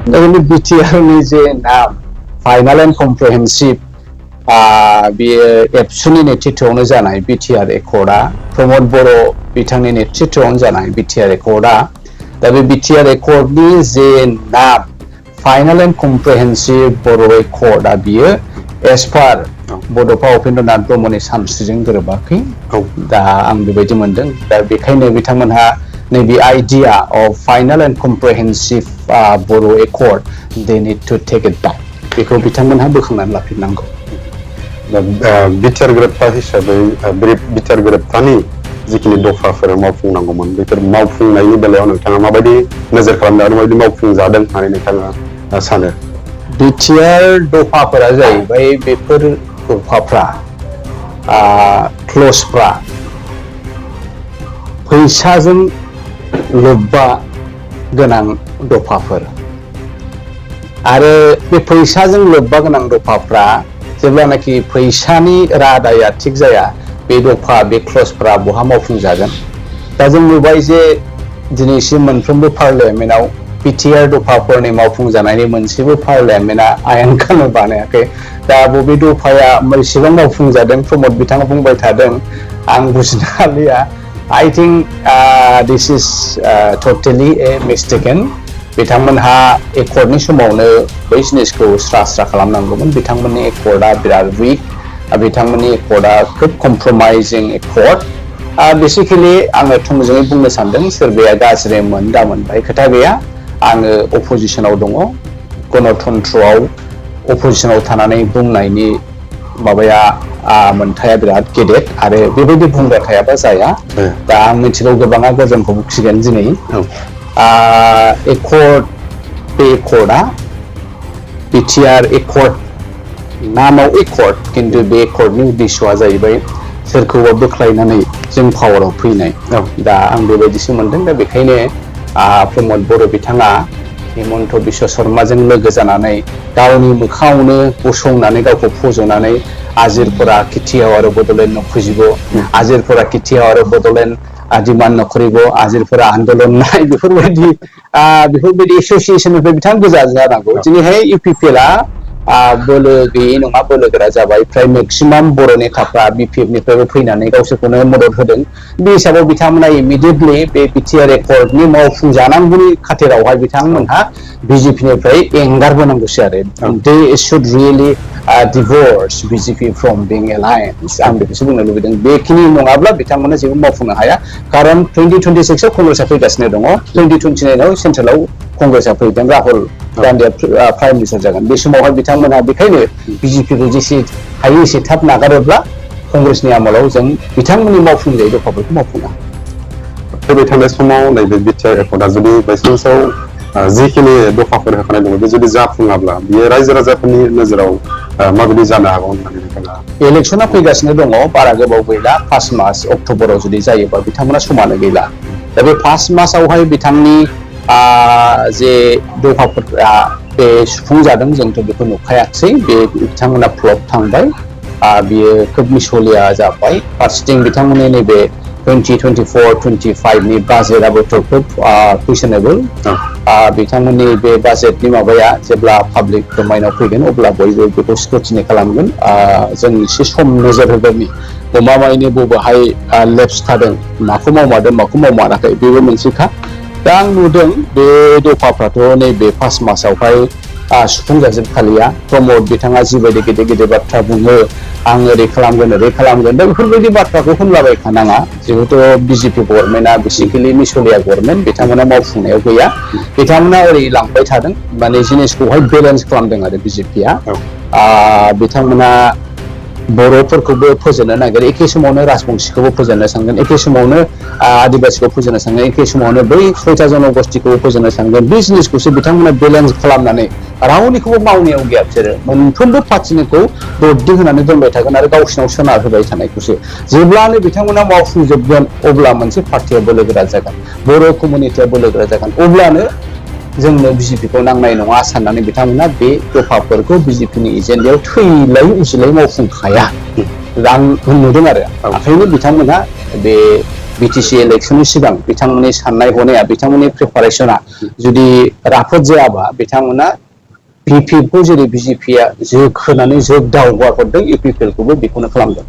दा बे बिटिआरनि जे नाम फाइनाल एन्ड कमप्रिहेन्सिभ बेयो एबसुनि नेतृत्वआवनो जानाय बिटिआर एकर्डआ प्रमद बर' बिथांनि नेतृत्वआवनो जानाय बिटिआर एकर्डआ दा बे बिटिआर एकर्डनि जे नाम फाइनाल एन्ड कमप्रिहेन्सिभ बर' एकर्डआ बियो एस पार बड'फा उपेन्द्रनाथ ब्रह्मनि सानस्रिजों गोरोबाखै दा आं बेबायदि मोनदों दा बेखायनो बिथांमोनहा नैबे idea of final and comprehensive Bodo' accord they need to take it back बेखौ बिथांमोनहा बोखांनानै लाफिननांगौ बिटिआर गोरोबथा हिसाबै बिटिआर गोरोबथानि जिखिनि दफाफोर मावफुंनांगौमोन बेफोर मावफुंनायनि बेलायाव नोंथाङा माबायदि नोजोर खालामदों आरो माबायदि मावफुंजादों होननानै नोंथाङा सानो बिटिआर दफाफोरा जाहैबाय बेफोर दफाफ्रा क्लजफ्रा फैसाजों लोब्बा गोनां दफाफोर आरो बे फैसाजों लोब्बा गोनां दफाफ्रा जेब्लानाखि फैसानि रादाया थिग जाया बे दफा बे क्लजफ्रा बहा मावफुंजागोन दा जों नुबाय जे दिनैसिम मोनफ्रोमबो पार्लियामेन्टआव बिटिआर दफाफोरनि मावफुंजानायनि मोनसेबो पार्लियामेन्टआ आयेन खानो बानायाखै दा बबे दफाया बेसेबां मावफुंजादों प्रमद बिथाङा बुंबाय थादों आं बुजिनो हालिया I think this is totally a mistaken बिथांमोनहा एकर्डनि समावनो बै जिनिसखौ स्रा खालामनांगौमोन बिथांमोननि एकर्डआ बिराद वीक बिथांमोननि एकर्डआ खोब कमप्रमाइजिं एकर्ड बेसिकेलि आङो थोंजोङै बुंनो सानदों सोरबाया गाज्रिमोन दामोन बाय खोथा गैया आङो अपोजिशनाव दङ गणतन्त्रआव अपोजिशनाव थानानै बुंनायनि माबाया मोनथाया बिराद गेदेर आरो बेबायदि बुंबाय थायाबा जाया दा आं मिथिगौ गोबाङा गोजोनखौ बुखिगोन दिनै एकर्ड बे एकर्डआ बिटिआर एकर्ड नामाव एकर्ड किन्तु बे एकर्डनि उद्देश्यआ जाहैबाय सोरखौबा बोख्लायनानै जों पावाराव फैनाय दा आं बेबायदिसो मोनदों दा बेखायनो प्रमद बर' बिथाङा हेमन्त बिश्व शर्माजों लोगो जानानै गावनि मोखाङावनो गसंनानै गावखौ फज'नानै आजिरफोरा किथियाव आरो बड'लेण्ड नखुजिबो आजिरफोरा किथियाव आरो बड'लेण्ड डिमान्ड नखरिबो आजिरफोरा आन्दोलन नाय बेफोरबायदि एसोसिएशननिफ्राय बिथां गोजा जानांगौ दिनैहाय इउपिपिएलआ बोलो गैयै नङा बोलो गोरा जाबाय फ्राय मेक्सिमाम बर' नेताफ्रा बिपिएफनिफ्रायबो फैनानै गावसोरखौनो मदद होदों बे हिसाबाव बिथांमोना इमिडियेटलि बे बिटिआर एकर्डनि मावफुंजानांगौनि खाथिरावहाय बिथांमोनहा बिजेपिनिफ्राय एंगारबोनांगौसै आरो they should really divorce BJP from being alliance आं बेखौसो बुंनो लुबैदों बेखिनि नङाब्ला बिथांमोना जेबो मावफुंनो हाया खारन 2026 आव कंग्रेसआ फैगासिनो दङ 2029 आव सेन्ट्रेलाव कंग्रेसआ फैगोन राहुल गान्धीआ प्राइम मिनिस्टार जागोन बे समावहाय बिथांमोनहा बेखायनो बिजेपिखौ जेसे हायो एसे थाब नागारोब्ला कंग्रेसनि आमोलाव जों बिथांमोननि मावफुंजायै दफाफोरखौ मावफुंनो फैबाय थानाय समाव नैबे बिटिआर एकर्डआ जुदि बायसान्सआव जिखिनि दफाफोर होखानाय दङ बे जुदि जाफुङाब्ला बियो रायजो राजाफोरनि नोजोराव माबायदि जानो हागौ होननानै नोंथाङा इलेक्सना फैगासिनो दङ बारा गोबाव गैला 5 मास अक्ट'बराव जुदि जायोबा बिथांमोना समानो गैला दा बे 5 मासावहाय बिथांनि जे दफाफोरा बे सुफुंजादों जोंथ' बेखौ नुखायाखसै बे बिथांमोना फ्लप थांबाय बियो खोब मिसलिया जाबाय फारसेथिं बिथांमोननि नैबे 2024-25 नि बाजेटआबोथ' खोब कुइसनेबल बिथांमोननि बे बाजेटनि माबाया जेब्ला पाब्लिक डमाइनाव फैगोन अब्ला बयबो बेखौ स्क्रुटिनि खालामगोन जों एसे सम नोजोर होगोननि गमामायैनो बबेहाय लेप्स थादों माखौ मावमारदों माखौ मावमाराखै बेबो मोनसेखा दा आं नुदों बे दफाफ्राथ' नैबे 5 मासावहाय सुफुंजाजोबखालिया प्रमद बिथाङा जिबायदि गेदेर गेदेर बाथ्रा बुङो आं ओरै खालामगोन दा बेफोरबायदि बाथ्राखौ होनलाबायखानाङा जिहेतु बिजेपि गभर्नमेन्टआ बेसिकेलि मिसलिया गभर्नमेन्ट बिथांमोना मावफुंनायाव गैया बिथांमोना ओरै लांबाय थादों माने जिनिसखौहाय बेलेन्स खालामदों आरो बिजेपिआ बिथांमोना बर'फोरखौबो फोजेननो नागिरो एखे समावनो राजबंशीखौबो फोजेननो सानगोन एखे समावनो आदिबासिखौ फोजेननो सानगोन एखे समावनो बै 6था जनगोष्ठीखौ फोजेननो सानगोन बे जिनिसखौसो बिथांमोना बेलेन्स खालामनानै रावनिखौबो मावनायाव गैया बिसोरो मोनफ्रोमबो पार्टिनिखौ दरदि होनानै दोनबाय थागोन आरो गावसिनाव सोनार होबाय थानायखौसो जेब्लानो बिथांमोना मावफुंजोबगोन अब्ला मोनसे पार्टिया बोलोगोरा जागोन बर' कमिउनिटिया बोलोगोरा जागोन अब्लानो जोंनो बिजेपिखौ नांनाय नङा साननानै बिथांमोना बे दफाफोरखौ बिजेपिनि एजेन्डायाव थैलाय उजिलाय मावफुंखाया आं नुदों आरो ओंखायनो बिथांमोना बे BTC इलेक्शननि सिगां बिथांमोननि साननाय हनाया बिथांमोननि प्रिपारेसना जुदि राफोद जायाबा बिथांमोना PPL खौ जेरै BJP आ जोखोनानै जोग दावगाहरदों UPPL खौबो बेखौनो खालामदों